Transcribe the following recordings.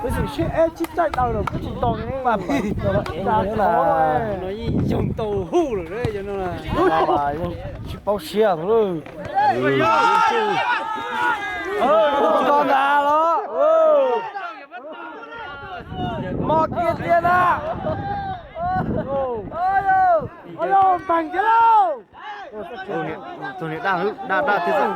Tab sis siab eb tsis txaij daws los kuj tsis tau ne. Yoog tau hu lawm no. Tsis paub siab lawm. Tsis tau ntag los. Mos kiag tiag na. Tug niag daj, daj, daj tiag xwb.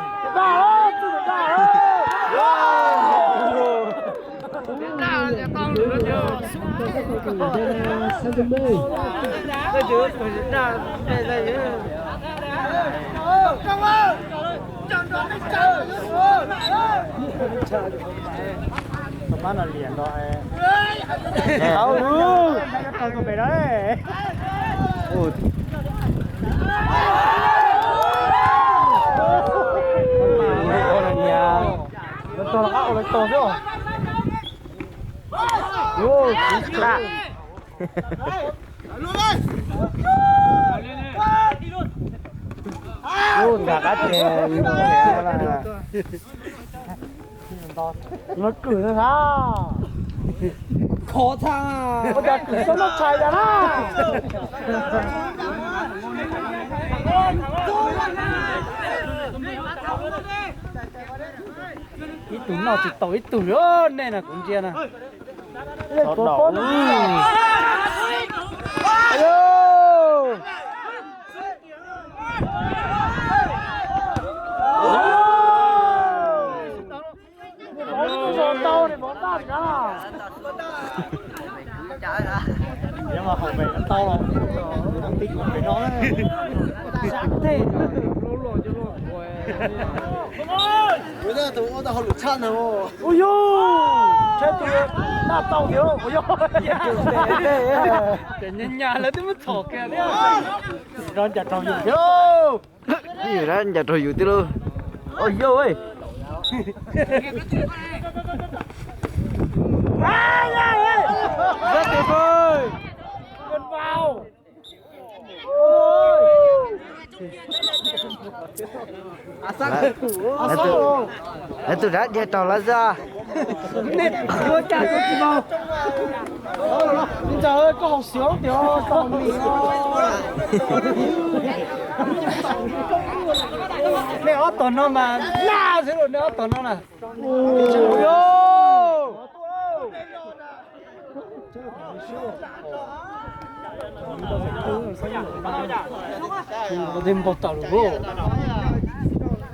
Tau pab no liam nto. Tau, tau tus pem no. Lawv tog los qab ua lawv tog xwb. Ub, nrog qab tias no kwm no na. Khov tshaj. Ua cas kwm xyoob noj tshais tas na. Ib tug noj tsis tau ib tug li nej na, kuv ntsia na. Ua yog, tseb tus daj tau thiab. Ces nyas nyas lawv twb muab txhom kiag thiab. Rov ncav raug yus thiab. Rov ncav raug yus thiab lauj. Ua yog. Lawv tus rab dhia raug lawv xwb. Nej ob tog no mas laj xwb los, nej ob tog no na. Tej npau taws lawm.